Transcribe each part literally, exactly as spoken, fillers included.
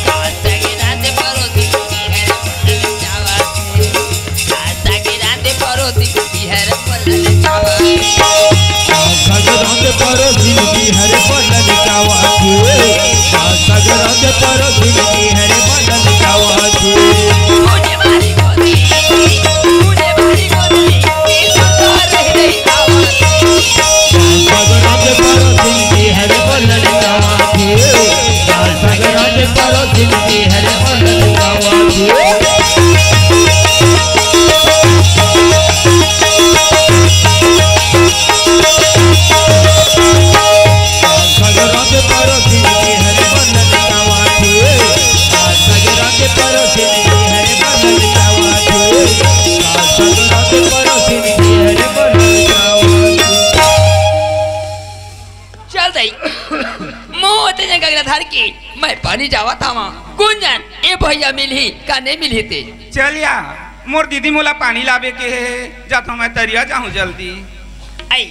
सगरांत परोसिन बिहर बनल चावा के, सगरांत परोसिन बिहर बनल चावा के। सगरांत परोसिन बिहर बनल चावा के, सगरांत परोसिन बिहर बनल चावा के। चल दई, मोर ओते जन गगरा धर के मैं पानी जावत हवा। कोन जन ए भैया मिलही का नहीं मिलही ते? चल या, मोर दीदी मोला पानी लाबे के हे, जात हूँ मैं तरिया जाहूँ जल्दी। आई,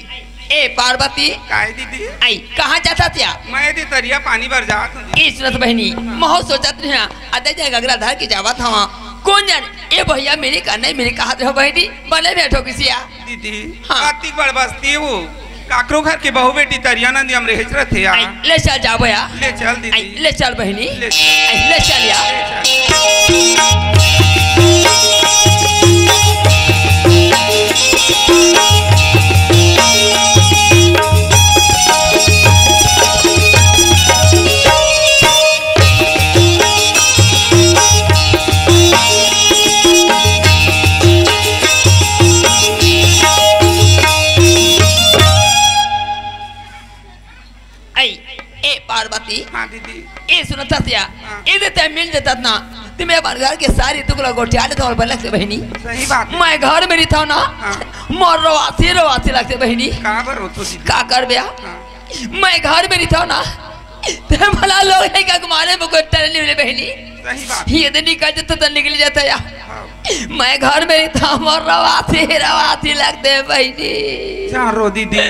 ए पार्वती। काय दीदी? आई, कहाँ जात हस या? मैं दीदी तरिया पानी बर जात हूँ दीदी। ए सुनत बहिनी, महू सोचत रहा, अदे जाए गगरा धर के जावत हवा। कोन जन ए भैया मिलही का नहीं मिलही कहत रहो बहिनी, बने बैठो किसिया। दीदी, हाँ। अतिक बड़ बस्ती वो, काकरो घर के बहू बेटी तरिया नंदी हम रहिच रथे या। आई, ले चल जाबो या। ले चल दीदी। आई, ले चल बहिनी। ले चल। आई, ले चल या। ले चल। आई, ए पार्वती। हाँ दीदी। ए सुनत हस या, हाँ। ए दे ते मिल जतत ना, ते मैं अपन घर के सारी दुख ला गोठिया लेथों अउ बलक से बहिनी। सही बात है। मैं घर में रहिथों ना, हाँ। मोर रोवासी रोवासी लगथे बहिनी। का बर रोथो दीदी? का करबे या? हाँ। मैं घर में रहिथों ना, ते भला लोग हे का मारे में कोई टरे नहीं मिले बहिनी। सही बात। ये तो निकल जाता तो निकल जाता या। हाँ। मैं घर में रहिथों, मोर रोवासी रोवासी लगथे बहिनी। जा रो दीदी।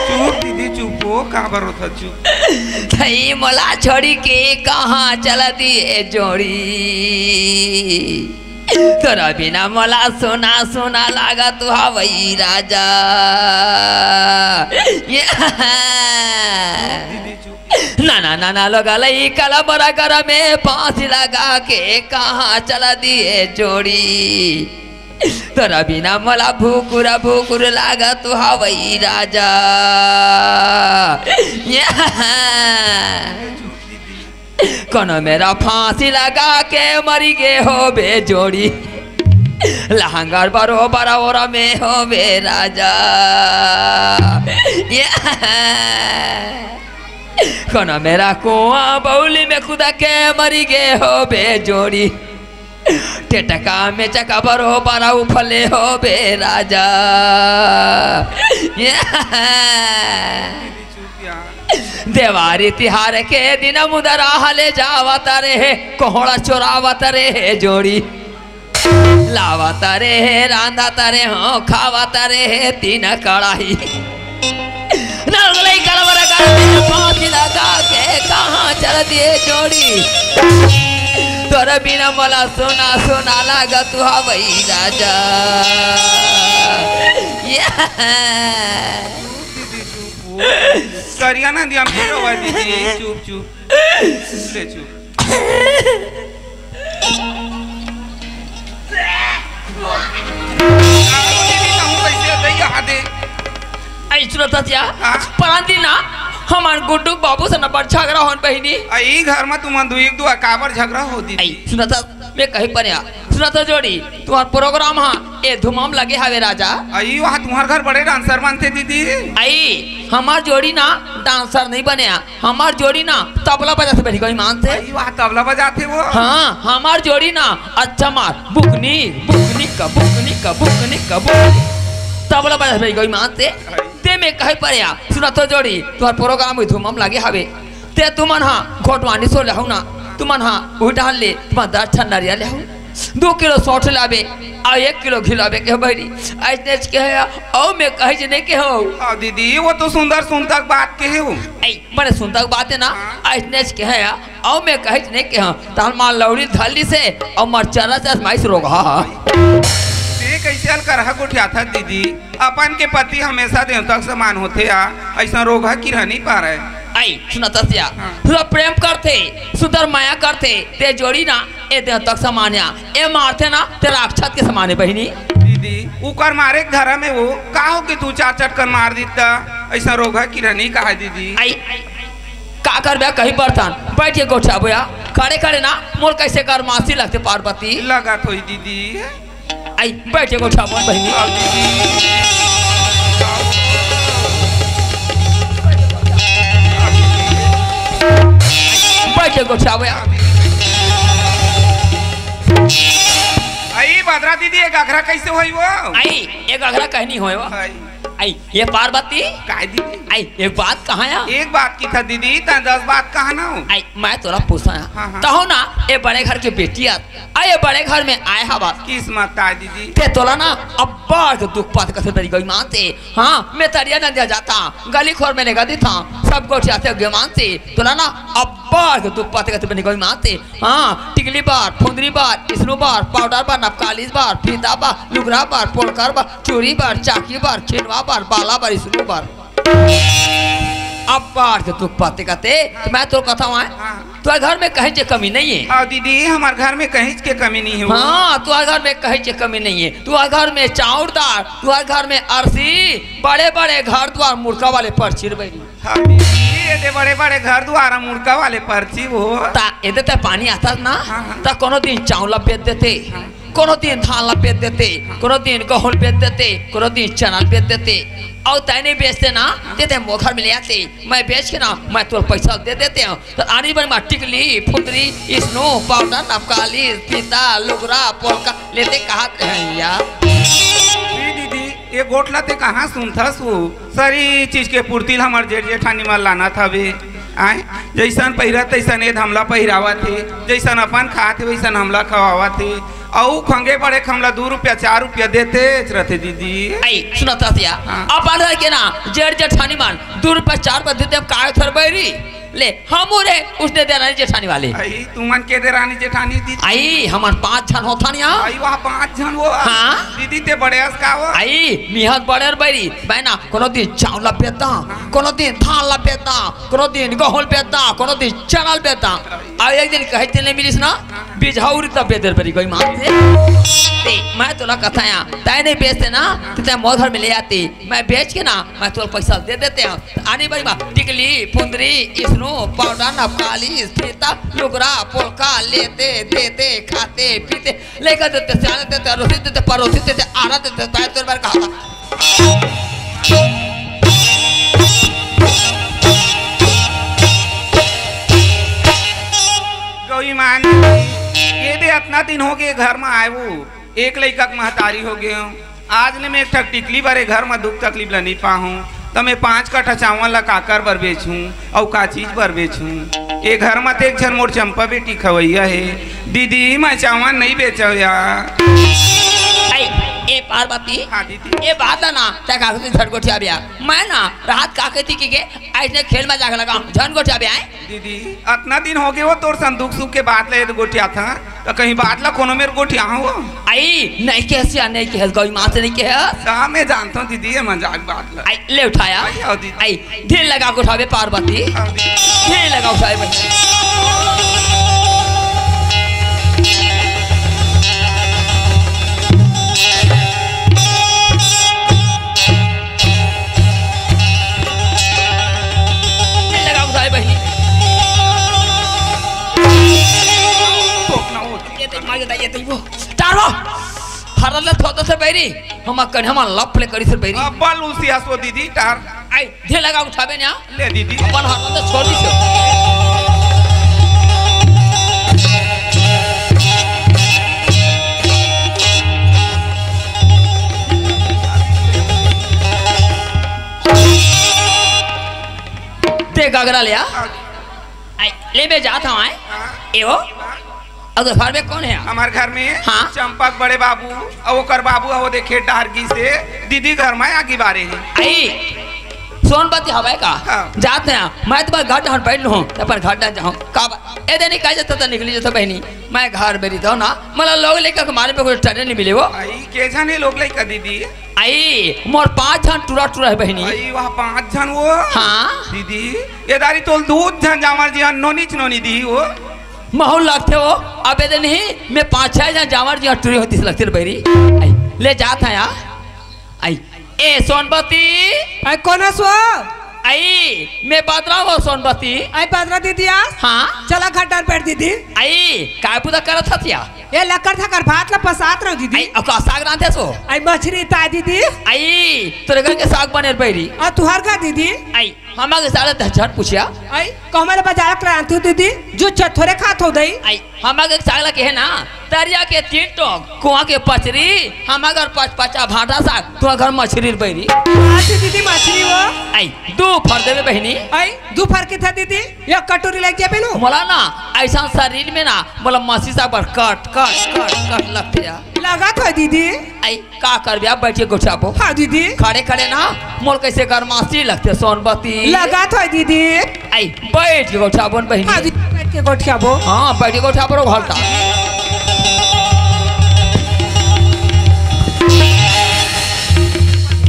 चुप दीदी, चुप हो, का बर रोथस, चुप। तई मोला छोड़ी के कहाँ चल दिए जोड़ी। तोरा बिना मोला सुना सुना लागत हवई राजा। ये दीदी चुप। नाना नाना लोग लइका ला मोर घर में फांसी लगा के कहाँ चल दिए जोड़ी। तोरा बिना मोला भुकुर भुकुर लागत हवई राजा। ये कोनो मेर फांसी लगा के मरी गे होबे जोड़ी। लहंगर बरोबर ओरा में होबे राजा। ये कोनो मेर कुआं बउली में कूद के मरी गे होबे जोड़ी। टेटका में चका बरोबर उफले होबे राजा। ये देवारी तिहार के दिन मुदरा हले जावत रे, कोहड़ा चोरावत रे जोड़ी। लावत रे, रांधत रे, हो खावत रे, तीन कड़ाही। नलगलई कलवर कर में फांसी लगा के कहाँ चल दिए जोड़ी। तोर बिना मोला सुना सुना लागत हवई राजा। ये दीदी चुप हो। करिया ना दिया मेरो भाई दीदी, चुप चुप। ले चुप। आई सुनत हस या? हाँ? परान दिन ना हमार गुड्डू बाबू से न बड़ झगरा होन बहिनी। आई घर में तुमन दुई एक दुआ काबर झगरा हो दीदी? आई सुनत हस, मैं कही पर या सुनत हस जोड़ी, तुम्हार प्रोग्राम हा ए धुमाम लगे हावे राजा। आई वहाँ तुम्हार घर बड़े डांसर बनते दीदी। आई हमार जोड़ी ना डांसर नहीं बने, हमार जोड़ी ना तबला बजाथे बहिनी गो ईमान से। अई वाह, तबला बजाथे वो। हाँ, हमार जोड़ी ना अच्छा मार बुकनी, बुकनी का, बुकनी का, बुकनी का, बुकनी। तबला बजाथे बहिनी गो ईमान से। ते में कहे पर या, सुनत हस जोड़ी, तुम्हार प्रोग्राम हुई धूमम लागे हवे। ते तुमन हा घोटवानी सो लेहू ना, तुमन हा उही डाल ले, तुमन दस ठन नरिया लेहू। दू किलो सौंठ लाबे, अउ एक किलो घी लाबे के बहिनी। अइसने के हे, अउ मैं कहीं नहीं के हूँ। हाँ दीदी, वो तो सुंदर सुंदर बात के हो। ऐ, बड़े सुंदर बात है ना, अइसने के हे, अउ मैं कहीं नहीं के हूँ। ताल मार लौड़ी धली से, अउ मर चरा से आजमाइश रोग, हाँ, हाँ। ये कैसे हल कर हा गोठिया था दीदी? अपन के पति हमेशा देवता के समान होथे या, ऐसा रोग हा किरहा नहीं पा रहे। ऐ, सुना तसिया, हाँ। सुना प्रेम करथे, सुंदर माया करथे, ते जोड़ी ना, ए देवता के समान या, ए मारथे ना, ते राक्षस के समान है बहिनी। दीदी, उकर मारे के घर में वो, का हो के तू चार चटकन मार दीता, ऐसा रोग हा किरहा नहीं कहा दीदी। ऐ, का करबे कहीं बर्तन, बैठ के गोठियाबो या, खड़े खड़े ना, मोर कैसे गरमासी लगथे पार्वती। लगत होई दीदी। ऐ, बैठ के गोठियाबो बहिनी। बैठ के गोठियाबो या। अई बदरा दीदी, एक अखरा कैसे होई वो? अई, एक अखरा कहनी होई वो। अई। अई, ये पार्वती। काय दीदी? अई, एक बात कहा या? एक बात की था दीदी, तैं दस बात कहा ना हो। अई, मैं तोला पूछा या। हाँ, हाँ। तहु ना, ये बड़े घर के बेटी आ, अई, ये बड़े घर में आए हवा। किस्मत आय दीदी। ते तोला ना, अब्बड़ के दुख पात कथे बड़ी गई मानते। हाँ, मैं तरिया नदिया जाता, गली खोर में निकल दी था, सब गोठिया से गे मानते। तोला ना, अब्बड़ के दुख पात कथे बड़ी गई मानते। हाँ, टिकली बर, फुंदरी बर, इसनू बर, पाउडर बर, नपकालिस बर, फीता बर, लुगरा बर, पोलकर बर, चूरी बर, चाकी बर, छिनवा बर, बाला बर, इसनू बर। अब्बड़ के दुख पाते कथे, त मैं तोर कथा हूँ, हाँ। तोर घर में कहीं के कमी नहीं है। हाँ दीदी, हमार घर में कहीं के कमी नहीं है। हाँ, तोर घर में कहीं के कमी नहीं है। तोर घर में चाउर दार, तोर घर में अरसी, बड़े बड़े घर दुआर, मुड़का वाले परछी बहिनी। हाँ, ये दे बड़े बड़े घर दुआरा मुड़का वाले परछी वो। ता एदे ते पानी आता ना, हाँ, हाँ। ता कोनो दिन चावल बेच देते, हाँ। कोनो दिन धान ला बेच देते, हाँ। कोनो दिन गहूं बेच देते, कोनो दिन चना बेच देते। अउ तैं नहीं बेचते ना, ते ते मोर घर में ले आते, मैं बेच के ना, मैं तोर पैसा दे देते हूँ। तो आनी बन मा टिकली, फुंदरी, स्नो, पाउडर, नपकाली, फीता, लुगरा, पोलका लेते कहा हैं यार। जी दीदी, ये गोठला ते कहाँ सुनथस वो? सारी चीज के पूर्ति ल हमर जेठ जेठानी मन लानत हवे। आय, जइसन पहिरत तइसन एद हमला पहिरावत हे, जइसन अपन खात हे वइसन हमला खवावत हे। अउ खंगे बड़े के हमला दू रुपया चार रुपया देतेच रथे दीदी। आई, सुनत हस या? हाँ। अपन घर के ना जेठ जेठानी मन दू रुपया चार रुपया देते, हम काय थर बैरी? ले, हमू रे, उसने देरानी जेठानी वाले। आई, तुमन के देरानी जेठानी दीदी? आई, हमन पांच झन होथन यहाँ। आई, वहाँ पांच झन वो। हाँ। दीदी ते बड़े हस का वो? आई, मिहत बड़े बैरी, बहना, कोनो दिन चावल ला बेचता, हाँ। कोनो दिन धान ला बेचता, कोनो दिन गहूं बेचता, कोनो दिन चना ला बेचता। आई। अउ एक दिन कहे तेने मिलिस ना, हाँ। बिजहौरी तब बेदर बरी गई माँ से। ते, मैं तोला कथा या, तैं नहीं बेचते ना, हाँ। तो तैं मोर घर में ले आती, मैं बेच के ना, मैं तोला पैसा दे देते हैं। आनी बारी मा टिकली, फुंदरी, स्नो, पाउडर, नपकाली, फीता, लुगरा, पोलका, लेते, देते, खाते, पीते, लेकर देते, सियाने देते, अड़ोसी देते, पड़ोसी देते, आरा देते, ताए तोर बार कहा था। गौरी मान, ये दे अतना दिन हो गए घर में आए वो, एक लइका के महतारी हो गए हूँ। आज ले मैं एक ठक टिकली बर ए घर म दुख तकलीफ ल नइ पाहूं, त मैं पांच कट्ठा चावल ल काकर बर बेचहूं अउ का चीज बर बेचहूं? ए घर म त एक झन मोर चंपा बेटी खवइया हे। दीदी, मैं चावल नइ बेचव या। आई, ए पार्वती, हाँ दीदी। ए बात ल ना, तै का कहिथे झन गोठियाबे या। मैं ना रात का कहिथी कि के अइसने खेल म जाके लगा, झन गोठियाबे या। दीदी, अतना दिन होगे वो तोर संग दुख सुख के बात ल गोठियाथन, त कहीं बात ल कोनो मेर गोठियाहूं वो? आई, नइ केहेस या, नइ केहेस, गौरी माँ से नइ केहेस। हाँ, मैं जानथंव दीदी, ये मजाक बात ल। आई, ले उठाया। आई, आओ दीदी। आई, धीर लगा के उठाबे पार्वती। आओ दीदी। धीर लगा उठाबे बच्ची। ये लगा उठाए बहिनी। ये तो मार देता, ये तो वो। टारो। हरल ले थोड़ा से बैरी। हम कन हम लप ले करी से बैरी। अब्बल उसी हसो दीदी टार। आई, धीर लगा उठाबे ना। ले दीदी। अपन हाथ तो छोड़ दी से। ते घाघरा ले आ। आई, ले बे जात हूं, आए। हाँ। ए हो। अउ घर में कोन हे? हमर घर में हाँ। चंपा के बड़े बाबू अउ ओकर बाबू ह, ओ देखे डहर गिस हे, दीदी घर में आगी बारे हे। आई, सोनपति हवय का? हाँ। जात हे, मैं तो बस घर डहर बैठ लूँ, अपन घर डहर जाऊँ। का बा-, ए देनी का जता त निकली जता बहिनी, मैं घर में रहिथों ना, मोला लोग लइका के मारे में कुछ टरे नहीं मिले वो। आई, के झन हे लोग लइका दीदी? आई, मोर पाँच झन टुरा टुरा हे बहिनी। आई, वह पाँच झन वो? हाँ। दीदी, ए दारी तोल दू झन जांवर जी हन, नोनीच नोनी दी वो। महू लगथे वो, अबे दे नहीं, मैं पाँच छह झन जांवर जी हन टुरी होती से लगथे रे बहिरी। आई, ले जात हे यार। आई, ए सोनपति। आई, कोन हस वो? आई, मैं बदरा वो सोनपति। आई, बदरा दीदी आस? हाँ। चला घर डहर बैठ दीदी। आई, काय बुता करत हस या? ए लक्कड़ धकर भात ला पसात रहों दीदी। आई, अउ का साग रांधे हस वो? आई, मछरी ताय दीदी। आई, तोरे घर के साग बने रे बहिरी। अउ तुहर घर दीदी? आई, हमर घर साग ला त झट पूछिया। आई, कहूँ मैं बजार के रांधथों दीदी, जो छत थोरे खात हो दई। आई, हमर घर साग ला कहे ना, तरिया के तीन टोक, कुआँ के पचरी, हमर घर पचपचा भांटा साग, तुहर घर मछरी रे बहिरी। हाँ जी दीदी, मछरी वो। आई, दू फर देबे बहिनी। आई, दू फर के था दीदी, एक कटोरी लग जाबे नु। मोला ना, अइसन शरीर में ना, मोला मछरी साग बर कट, कट, कट, कट लगथे यार। लगत हो दीदी। आई, का करबे, अब बैठ के गोठियाबो। हाँ दीदी। खड़े खड़े ना, मोला कइसे गरमासी लगथे सोनपति। लगत हो दीदी। आई, बैठ के गोठियाबो न बहिनी। हाँ दीदी, बैठ के गोठियाबो। हाँ, बैठ के गोठियाबो रो घलता।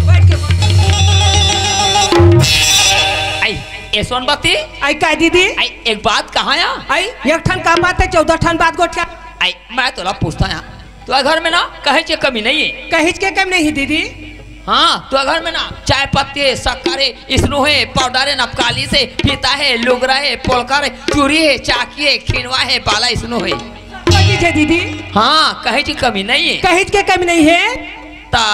बैठ के गोठियाबो। आई, ए सोनपति। आई, का दीदी? आई, एक बात कहा या? आई, एक ठन का बात हे, चौदह ठन बात गोठिया। आई, मैं तोला पूछथों या, तोर घर में ना कहींच के कमी नहीं हे। कहींच के कमी नहीं हे दीदी। हाँ, तोर घर में ना चाय पत्ती हे, शक्कर हे, स्नो हे, पाउडर हे, नपकाली से, फीता हे, लुगरा हे, पोलकर हे, चूरी हे, चाकी हे, खिनवा हे, बाला स्नो हे। कहींच हे दीदी। हाँ, कहींच के कमी नहीं हे। कहींच के कमी नहीं हे। ता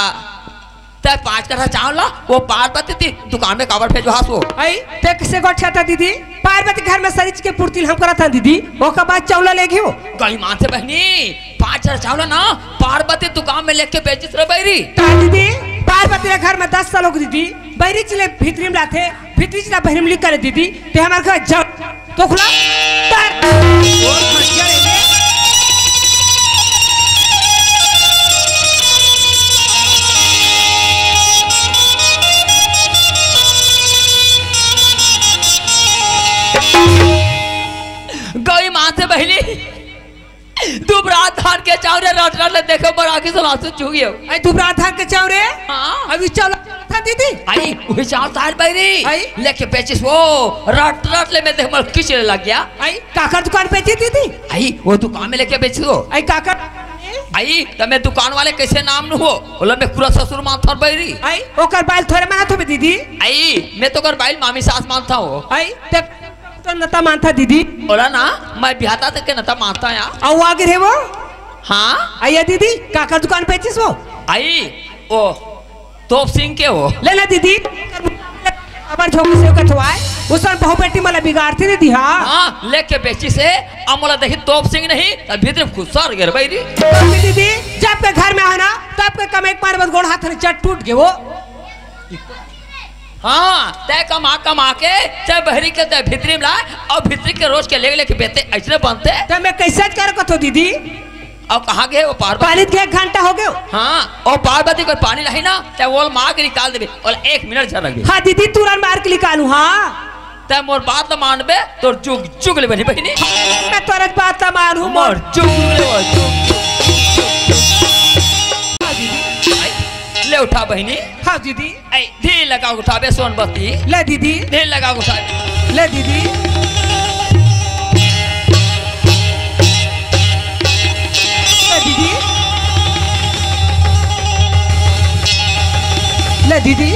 तैं पाँच कट्ठा चावल ला, वो पार्वती ती दुकान में काबर भेजवास वो? आई, तैं कइसे गोठियाथस दीदी? पार्वती घर में सरीच के पूर्ति हम करत हन दीदी, ओकर बाद चावल ला लेगही वो। गई मान से बहिनी, पाँच हजार चावल ना, पार्वती दुकान में लेके बेचिस रे बहिरी। का दीदी? पार्वती रे घर में दस साल हो गे दीदी, बहिरीच ले भीतरी में लाथे, भीतरीच ला बहिरी में लिख करे दीदी, तैं हमर घर जब तोखला। गई मान से बहिनी, दुबरात धान के चावरे रट रट ले देखे बर आँखी से आंसू चुहियो। आई दुबरात धान के चावरे? हाँ। अभी चलो था दीदी। आई, वही चावल तार बहिरी। आई। लेके बेचिस वो, रट रट ले मैं देख मल किचले लग गया। आई, काकर दुकान बेचिस दीदी? आई, वो दुकान में लेके बेचिस वो। आई, काकर? आई, त मैं दुकान वाले कइसे नाम नु हो? बोला मैं पूरा ससुर मानथों बहिरी। आई, ओकर बाइल थोरे मानत होबे दीदी। आई, मैं तो ओकर बाइल मामी सास मानथों। आई, ते तो नता मानथस दीदी। बोला ना, मैं बिहाता तक के नता मानथों या। अउ आगे रे वो? हाँ। अइया दीदी, काकर दुकान बेचिस वो? आई, ओ, तोप सिंह के वो। ले ना दीदी, अबर झोंकी से कथवाए, उसन बहू बेटी मला बिगाड़थे दीदी, हाँ। हाँ, लेके बेचिस हे, अब मोला देखी तोप सिंह नहीं, त भीतरी में खुसर गे रे बहिरी। दीदी, जब के घर में आना, तब के कमाई के मारे बस गोड़ हाथ में चट टूट गे वो। हाँ, तैं कमा कमा के, तैं बहिरी के तैं भीतरी में लाय, अउ भीतरी के रोज के लेग लेग बेचथे, अइसने बनथे। त मैं कइसे कर कथों दीदी? अउ कहाँ गे वो पार्वती? पानी के एक घंटा हो गे। हाँ, अउ पार्वती कोई पानी लाही ना, तैं ओला मार के निकाल देबे, ओला एक मिनट झन रखबे। हाँ दीदी, तुरंत मार के निकालूँ, हाँ। तैं मोर बात ला मानबे, तोर जुग जुग ले बनही बहिनी। मैं तोर बात ला मानहूँ, मोर जुग जुग ले, वो जुग जुग। हाँ दीदी। ले उठा बहिनी। हाँ दीदी। ऐ, धीर लगा उठाबे सोनपति। ले दीदी। धीर लगा उठाबे। ले दीदी। ले दीदी। ले दीदी।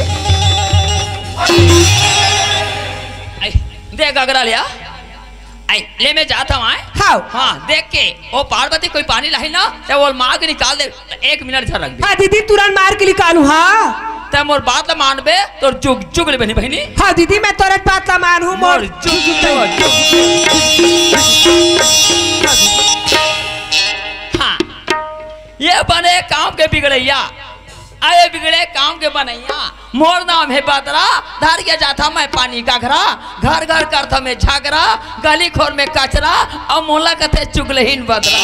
ऐ, दे गगरा लिया। आई, ले मैं जात हवं, आय? हाव। हाँ, देख के, ओ पार्वती कोई पानी लाही ना, तैं ओला मार के निकाल दे, एक मिनट झन रख दे। हाँ दीदी, तुरंत मार के निकालूँ, हाँ। तैं मोर बात ला मानबे, तोर जुग जुग ले बनही बहिनी। हाँ दीदी, मैं तोर बात ला मानहूँ, मोर मोर जुग जुग ले, जुग जुग। हाँ, ये बने काम के बिगड़ैया। अरे बिगड़े काम के बनैया, मोर नाम हे बदरा, धर के जाथा मैं पानी घघरा, घर घर करथा मैं झगरा, गली खोर में कचरा, अउ मोला कथे चुगलहीन बदरा,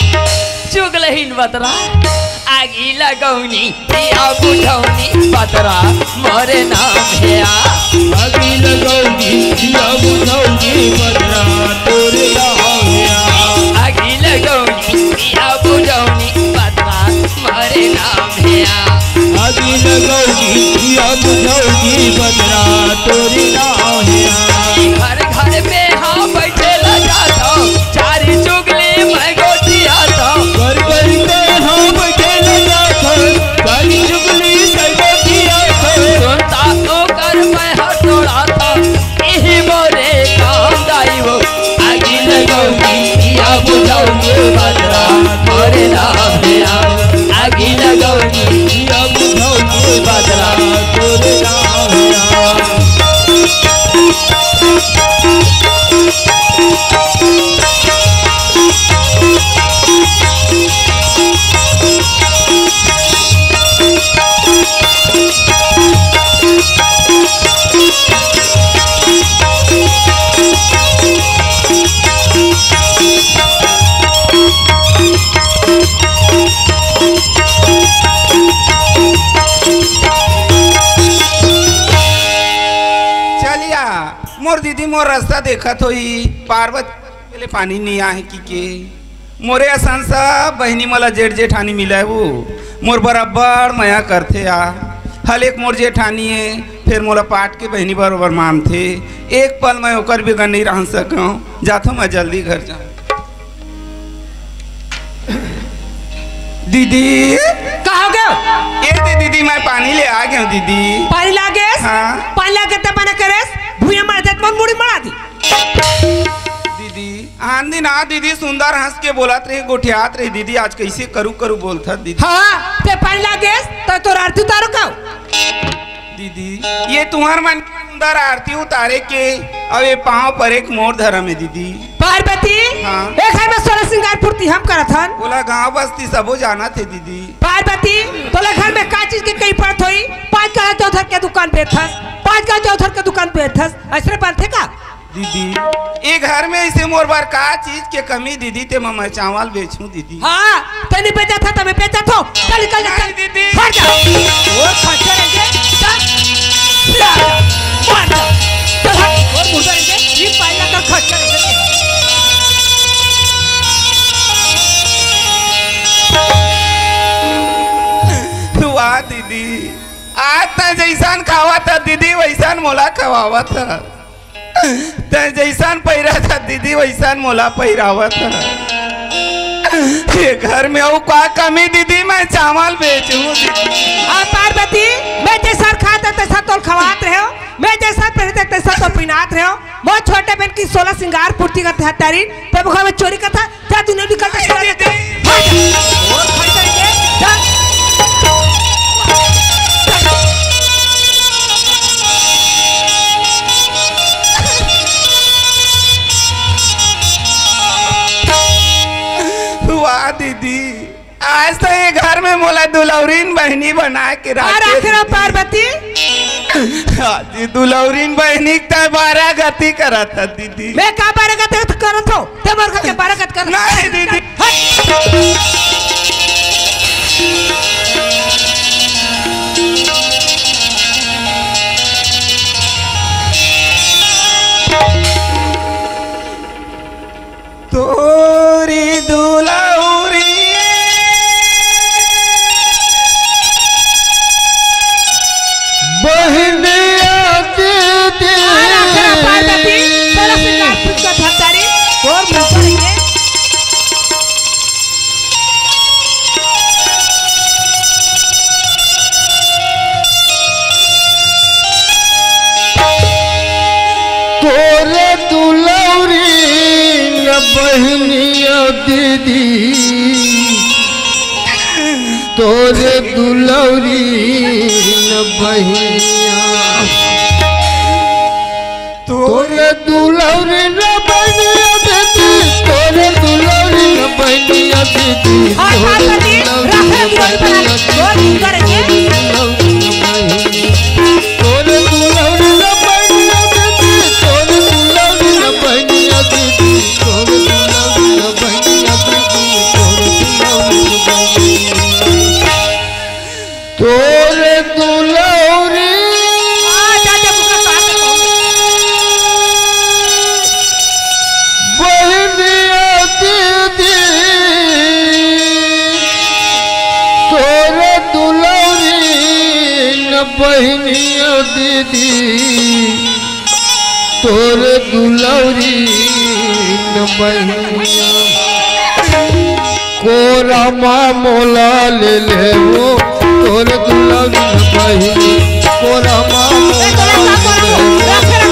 चुगलहीन बदरा। आगी लगौनी, दिया बुझौनी, बदरा मोरे नाम हे आ। आगी लगौनी, दिया बुझौनी, बदरा तोरे नाम हे आ। आगी लगौनी, दिया बुझौनी, बदरा मोरे नाम हे आ। आगी लगौनी, दिया बुझौनी, बदरा तोरे नाम हे आ। घर घर में हाँ बैठे ला जाथो, चारी चुगली मैं गोठियाथो। घर घर में हाँ बैठे ला जाथो, चारी चुगली मैं गोठियाथो। सुनता तो कर मैं हथौड़ाथो, इही मोरे काम दाई वो। आगी लगौनी, दिया बुझौनी, बदरा मोरे नाम हे आ। आगी लगौनी, दिया बुझौनी, बदरा तोरे नाम हे आ। चलिया, मोर दीदी मोर रास्ता देखत होही, पार्वती ले पानी नइ आहे कि के। मोरे असन सब बहिनी मोला जेठ जेठानी मिलय वो, मोर बराबर मया करथे आ। हलेक मोर जेठानी हे, फेर मोला पाट के बहिनी बरोबर मानथे। एक पल मैं ओकर बिगर नइ रह सकंव। जाथंव मैं जल्दी घर जा। दीदी। का हो गयो? ए दे दीदी, मैं पानी ले आ गेंव दीदी। पानी लागे? हाँ। पानी लागे त मना करेस? भुइयां मार देत मन मुड़ी मड़ा दी। दीदी, आन दिन आ दीदी सुंदर हंस के बोलत रहे, गोठियात रहे दीदी, आज कइसे करू करू बोलथस दीदी। हाँ, ते पानी लागेस त तोर आरती उतारो का? दीदी, ये तुंहर मन के सुंदर आरती उतारे के, अउ ये पाँव परे के मोर धरम हे दीदी। पार्वती, हाँ। ए घर में सोलह सिंगार पूर्ति हम करत हन। ओला गाँव बस्ती सबो जानथे दीदी। पार्वती, तोला घर में का चीज के कमी पड़त होही? पाँच गांव चौधर के दुकान बेचथस, पाँच गांव चौधर के दुकान बेचथस, अइसने बनथे का? दीदी, ए घर में अइसे मोर बर का चीज के कमी दीदी, ते म मैं चावल बेचहूं दीदी। हाँ, ते नइ बेचत हस, त मैं बेचत हंव। चल निकल जा, चल। नहीं दीदी। हट जा। और खर्चा रहेंगे, चल। ले आ जा, मार जा। चल हट, और मुर्गा रहेंगे, ये पाइला का खर्चा रहेंगे। वाह दीदी, आज तैं जइसन खावत हस दीदी, वइसन मोला खवावत हस। तैं जइसन पहिरत हस दीदी, वइसन मोला पहिरावत हस। ये घर में अउ का कमी दीदी, मैं चावल बेचहूं दीदी। अउ पार्वती, मैं जइसन खात हंव तइसन तोला खवात रहेंव, मैं जइसन पहिरत हंव तइसन तोला पहिनात रहेंव। मोर छोटे बहिन के सोलह सिंगार पूर्ति करत हस तारी, तब घर में चोरी करत हस। जा, तू नहीं निकलता, चला जा, चल। भाग जा। और भाग जा, ये, जा। वाह दीदी, आज तो ये घर में मोला दुलौरीन बहिनी बना के और रखे आखिर दीदी। पार्वती? हाँ जी, दुलौरीन बहिनी के तैं बारह गति करत हस दीदी। मैं का बारह गति करत हंव? ते मोर घर के बारह गति कर। नहीं दीदी। हट। तोरी दुलौरी बहिनिया दीदी। आना खरा पार्वती, तोला सिंगार फुटका धरतारी, तोर मुंह पर ये। तोरे दुलौरी न बहिनिया दीदी, तोरे दुलौरी न बहिनिया। तोरे दुलौरी न बहिनिया दीदी, तोरे दुलौरी न बहिनिया दीदी, हाँ, तोरे पार्वती, दुलौरी रख, न रख, बहिनिया रख, दीदी, करेंगे। तोरे दुलौरी तोर दुलौरी आ, जा, जा, बुका, कहाँ से कहूँ? बहिनिया दीदी, तोर दुलौरी न बहिनिया दीदी, तोर दुलौरी न बहिनिया। कोरा मा मोला ले लेवो, तोर दुलौरी न बहिनी। कोरा मा मोला ले लेवो,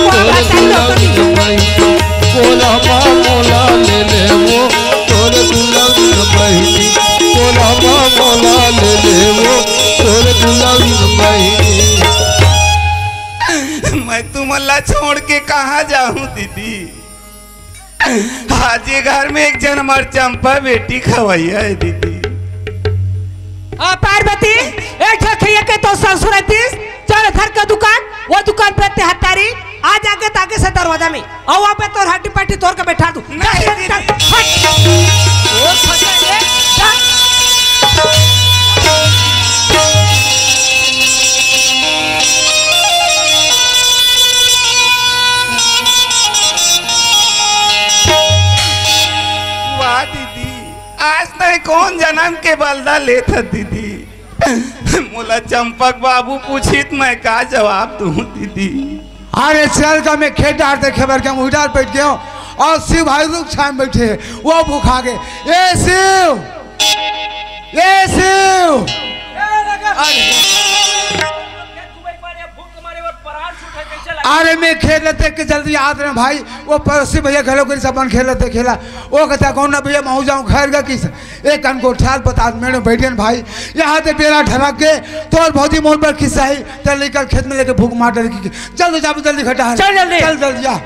तोर दुलौरी न बहिनी। कोरा मा मोला ले लेवो, तोर दुलौरी न बहिनी। कोरा मा मोला ले लेवो, तोर दुलौरी न बहिनी। मैं तुमन ला छोड़ के कहाँ जाहूँ दीदी? आज ये घर में एक झन हमार चंपा बेटी खवैया हे दीदी। आ पार्वती, एक झन खइया के तो ससुर आतिस, चल घर का दुकान, वो दुकान पे ते हत्तारी, आ जाके ताके से दरवाजा में, अउ वहाँ पे तोर हड्डी पट्टी तोड़ के बैठा दूँ। नहीं दीदी। हट। ओ फटे रे, जा। वाह दीदी, आज तैं कोन जनम के बलदा लेथस दीदी। मोला चंपक बाबू पूछिस त मैं का जवाब दूँ दीदी? अरे चल का मैं खेत डार देखे बर गेंव, उही डार बैठ गेंव अउ शिव भाई रुख छाँय म बैठे हे, वो भुखा गे। ए शिव, ए शिव। अरे। अरे मैं खेत ल देख के जल्दी आत रहेंव भाई, वो पड़ोसी भइया घलो करिस अपन खेत ल देखे ला, वो कहथे कोन ना भइया महूँ जाँव घर गा कहिस। एक कन गोठियात पतात मेड़ म बइठेन भाई, यहाँ ते बेरा ढरक गे, तोर भौजी मोर बर खिसियाही, त लइका ल खेत में लेके भूख मार डरही। जल्दी जा, जल्दी घटा है। चल जल्दी। चल जल्दी जा।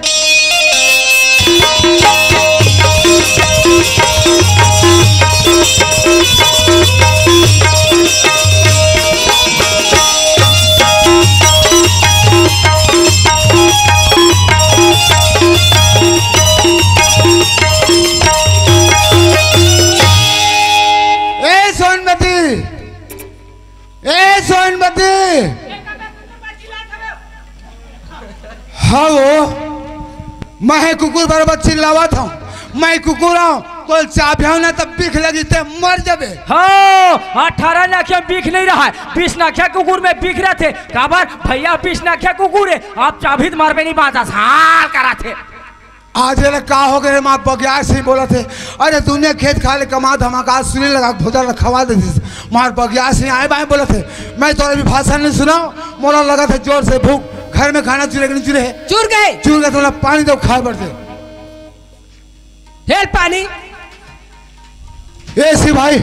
ए सोनमती, ए सोनमती। हाँ वो, मैं कुकुर बरोबर चिल्लावत हँव, मैं कुकुर हँव, तोला चाबहूँ ना त बिख लगही ते मर जबे। हाँ, अठारह नखिया बिख नहीं रहय, बीस नखिया कुकुर में बिख रहिथे। काबर भइया, बीस नखिया कुकुर हे, अब चाबही त मरबे नहीं बाँचस, हाल कराथे। आज एला का हो गे रे, मार बगियार सिंह बोलत हे। अरे दुनिया खेत खार ले कमा धमा के आज सुरी लगा के भोजन ल खवा देतिस। मार बगियार सिंह आँय बाँय बोलत हे। मैं तोला अभी भाषण नहीं सुनाँव, मोला लगत हे जोर से भूख। घर में खाना चुरे के नहीं चुरे हे? चुर गे। चुर गे, तोला पानी दे खाय बर दे। हे ल पानी। ए शिव भाई,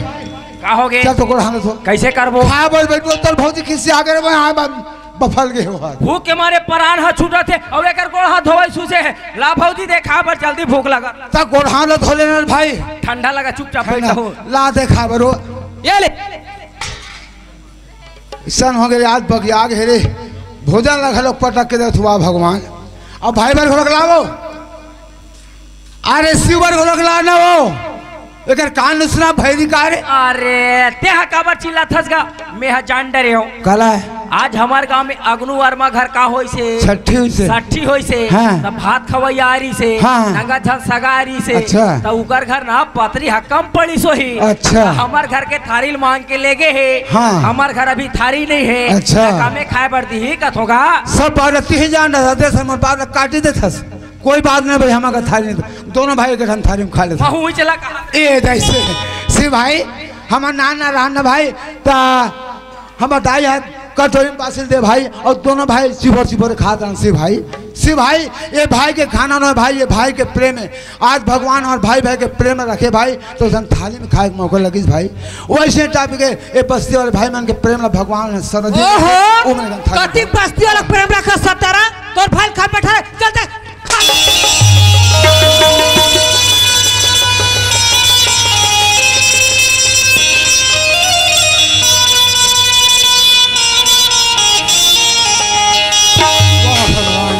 का हो गे? चल तो गोड़ हाथ धो। कइसे करबो? खाय बर बइठबो, तोर भौजी खिसिया गे रे, मैं आँय बाँय बफल गे हों। भूख के मारे परान ह छूटत हे, अउ एकर गोड़ हाथ धोवई सूझे हे। ला भौजी, दे खाय बर, जल्दी भूख लगत। त गोड़ हाथ ल धो लेना रे भाई। ठंडा लगा, चुपचाप बइठ। ला दे खाय बर ओ। ये ले। अइसन हो गे रे, आज बगिया गे हे रे। भोजन ल घलोक पटक के देथँव भगवान। अब भाई बर घलोक लावो। अरे शिव बर घलोक ला ना वो। एकर कान ल सुना भैरी का रे। अरे तें ह काबर चिल्लाथस गा? मैं ह जान डरे हँव। काला हे? आज हमर गाँव में अगनू वर्मा घर का होइस हे? छट्ठी होइस हे। छट्ठी होइस हे। हाँ। त भात खवइया आय रिहिस हे। हाँ। नंगा झन सगा आय रिहिस हे। अच्छा। त उकर घर ना पतरी ह कम पड़िस होही। अच्छा। त हमर घर के थारी ल माँग के लेगे हे। हाँ। हमर घर अभी थारी नहीं हे। अच्छा। त कामे खाय बर दिही कथों गा? सब बात ल तिही जान डरथस, हमर बात ल काटी देथस। कोई बात नहीं भाई, हमर घर थारी नहीं, दोनों भाई एक ठन थारी में खा लेथन। महूँ चला कहाँ? ए जइसे शिव भाई, हमर नान ना रहन ना भाई, त हमर दाई ह कटोरी में बासी ल दे भाई, अउ दोनों भाई चिबोर चिबोर खात रहन। शिव भाई, शिव भाई, ये भाई के खाना नोहे भाई, ये भाई के प्रेम हे। आज भगवान हमर भाई भाई के प्रेम रखे भाई, त अइसन थारी में खाय के मौका लगिस भाई। वइसने टाइप के ये बस्ती वाले भाई मन के प्रेम ला भगवान ह सदा जी ओहो, ओ मन के थारी कति बस्ती वाला प्रेम रखे सतारा, तोर भाई ल खा बैठा, चल दे। वाह भगवान,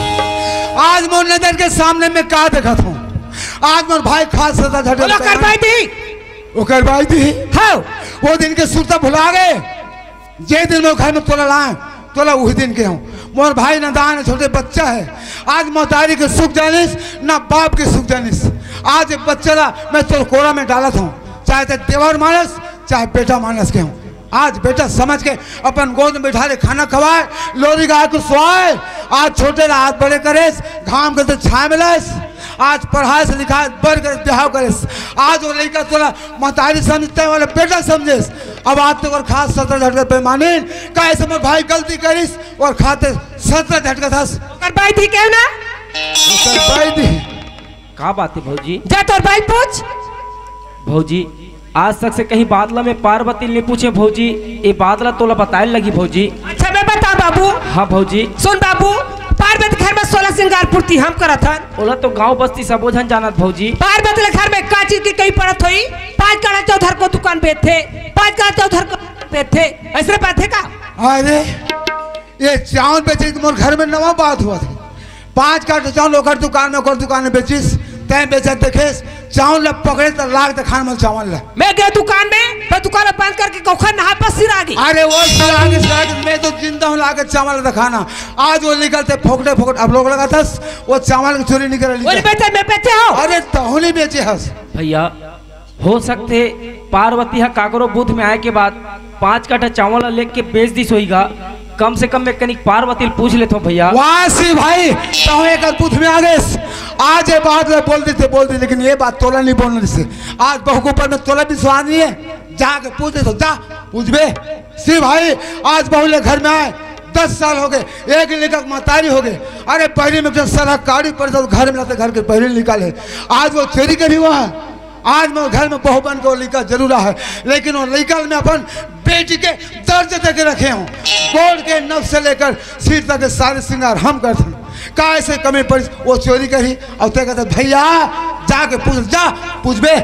आज मोर नजर के सामने में का देखत हँव? आज मोर भाई खात सता झट बोलो, करवाई दी। ओकर बाई दी। हाँ। वो दिन के सुरता भुला गे। जे दिन मोर घर में तोला लाए, तोला उही दिन के हूँ। मोर भाई नादान हे, छोटे बच्चा हे। आज महतारी के सुख जानिस, ना बाप के सुख जानिस। आज ए बच्चा ला मैं तोर कोरा में डालत हूँ, चाहे ते देवर मानस, चाहे बेटा मानस के हूँ। आज बेटा समझ के अपन गोद में बैठा ले, खाना खवाए, लोरी गाय को सुवाए। आज छोटे ला आज बड़े करेस, घाम के तो छाया में लाएस। आज पढ़ाएस लिखाएस, बड़ करेस, बिहाव करेस। आज वो लइका तोला महतारी समझते वाला बेटा समझेस। अब आज तो ओकर खात सतरा झटका बेईमानी, काहे से मोर भाई गलती करिस, ओकर खाते सतरा झटका थस। ओकर बाई दी केहू ना? ओकर बाई दी। का बात हे भौजी? जा तोर बाई पूछ। भौजी, आज तक से कहीं बात ला मैं पार्वती ले पूछे भौजी, ए बात ला तोला बताए लगी भौजी। अच्छा मैं बता बाबू। हाँ भौजी। सुन बाबू, पार्वती घर में सोलह सिंगार पूर्ति हम करत हन। ओला तो गांव बस्ती सबो झन जानत भौजी। पार्वती ले घर में का चीज की कमी पड़त होई? पाँच काठा चौधर को दुकान बेचथे, पाँच काठा चौधर को बेचथे, ऐसे बात हे का? अरे, ये चावल बेचे के मोर घर में नवा बात हुआ था। पाँच काठा चावल ओकर दुकान में, ओकर दुकान में बेचिस, तैं बेचत देखेस, चावल ला पकड़े त लाग देखान मोर चावल ला। मैं गया दुकान में, मैं दुकान ला बंद करके कौखा नहा पर सिर आ गई। अरे वो सिर आ गई, सिर आ गई, मैं तो जिंदा हूँ, लाके चावल ला देखाना। आज वो निकलते फोकटे फोकट अब लोग लगा था, वो चावल की चोरी निकल वो नहीं बेचे, मैं बेचे हो। अरे तहु नहीं बेचे हस। भैया, हो सकथे पार्वती ह काकरो बुध में आए के बाद पाँच काठा चावल ला लेके बेच दिस होही गा। कम से कम मैं कनिक पार्वती ल पूछ लेथों भैया। वाह शिव भाई, तहु एक बुध में आ गेस। आज ये बात ला बोल देते, बोल दे, लेकिन ये बात तोला नहीं बोलने देते। आज बहू के ऊपर में तोला विश्वास नहीं है, जाके पूछ ले तो जा, पूछबे। शिव भाई, आज बहू ले घर में आए, दस साल हो गए, एक लेकर महतारी हो गए। अरे बहरी में जब साला काड़ी पड़ जाओ, घर में लाते घर के बहरी निकाले। आज वो चोरी करी हुआ है। आज मोर घर में बहू बन के वो लइका जरूर आहे, लेकिन वो लइका में अपन बेटी के दर्ज दे के रखे हूँ। गोड़ के नख से लेकर सिर तक के सारे श्रृंगार हम करथन। काय से कमी पड़ी, वो चोरी करी। और ते कहते, "भैया, जाके पूछ, जा, पूछबे।"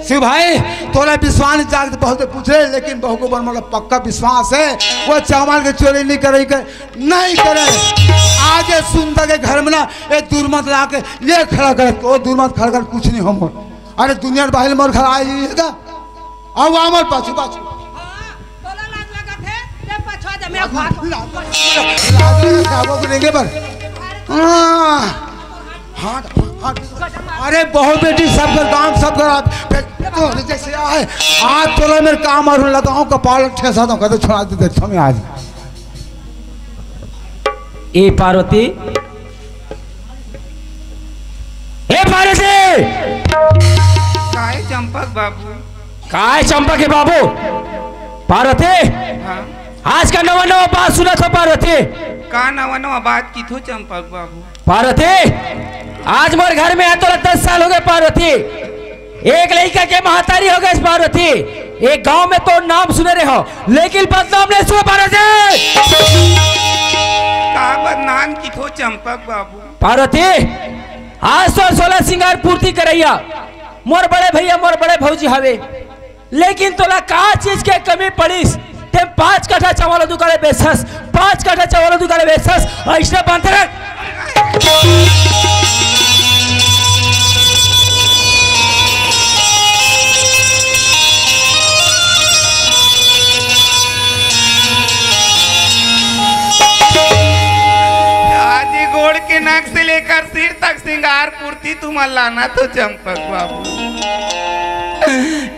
शिव भाई, तोला विश्वास नहीं, जाके तो बहुत पूछ ले, लेकिन बहू के ऊपर मोला पक्का विश्वास है, वो चावल के चोरी नहीं करे, के नहीं करे। आज ये सुंदर के घर में ना, ये दुर्मत ला के ये खड़ा कर, वो दुर्मत खड़ा कर, कुछ नहीं हो मोर। अरे दुनिया बाहर मोर घर आए ही है का? आओ, आओ मोर पाछू, पाछू। हाँ, तोला लाज लगत है, ते पछवा जा, मैं लाज, भाग। लाज, लाज लगत है, वो करेंगे पर। हाँ, हाँ, हाँ। अरे बहू बेटी सब कर, गांव सब कर, आप फिर तो जैसे आए, आज तोला मेरे काम और लगाओ, कपाल ठेसा दो, कहते छोड़ा दे, देखो मैं आज। ए पार्वती, ए पार्वती! काय चंपक बाबू? काय चंपक हे बाबू? पार्वती, हाँ? आज का नवा नवा बात सुनत हों पार्वती। का नवा नवा बात किथो चंपक बाबू? पार्वती, आज मोर घर में आए तोला दस साल हो गए पार्वती। एक लइका के महतारी हो गए पार्वती। एक गांव में तो नाम सुने रहे हो, लेकिन बदनाम नहीं सुने पार्वती। का बदनाम किथो चंपक बाबू? पार्वती, आज तो सोलह सिंगार पूर्ति करैया मोर बड़े भैया, मोर बड़े भौजी हवे, लेकिन तोला का चीज के कमी पड़िस? ते पाँच कट्ठा चावल दुकाले बेचस, पाँच कट्ठा चावल दुकाले बेचस, ऐसने बनते रहे। आज ये गोड़ के नख से लेकर सिर तक सिंगार पूर्ति तुमन लाना तो चंपक बाबू।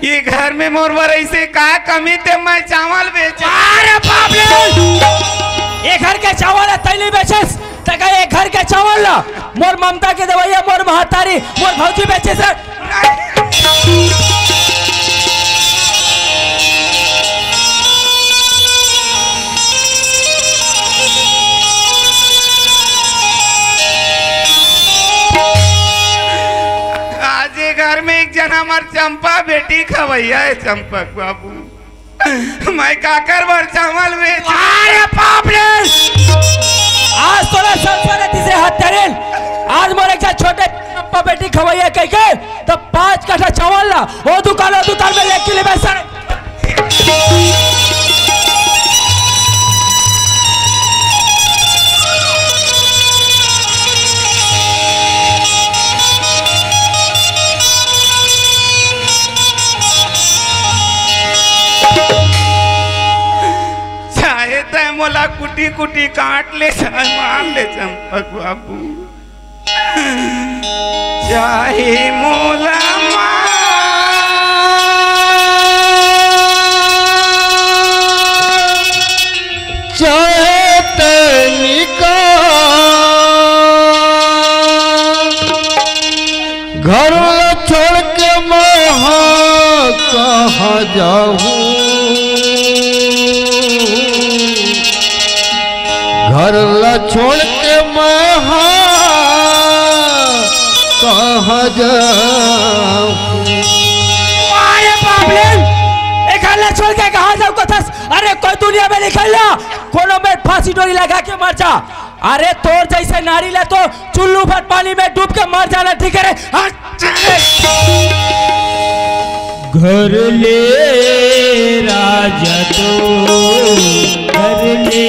ये घर में मोर बर ऐसे का कमी ते मैं चावल बेच। अरे बाप रे! ये घर के चावल है, तैली बेचस, तका ये घर के चावल ला। मोर ममता के दवैया, मोर महतारी, मोर भौजी बेचे सर। आज ये घर में एक जना हमार चंपा बेटी खवैया है, चंपक बाबू। मैं काकर बर चावल बेच। अरे बाप रे! आज तोला संसार तिसे हाथ धरेल। आज मोर एक छोटे चंपा बेटी खवैया कह के तो पाँच कट्ठा चावल ला, वो दुकान, वो दुकान में लेके ले बैठा। मोला कुटी कुटी काट ले, चाहे मार ले चंपक बाबू, चाहे मोला मार। चाहे तनिका घर ला छोड़ के मैं हा कहाँ जाहूँ। घर ला छोड़ के मैं हा कहाँ जाहूँ। अरे बाप रे, ए घर ला छोड़ के कहाँ जाहूँ कथस? अरे कोई दुनिया में निकल ला, कोनो में फांसी डोरी लगा के मर जा। अरे तोर जइसे नारी ला तो चुल्लू भर पानी में डूब के मर जाना ठीक हे रे। हट। घर ले राजा तो घर ले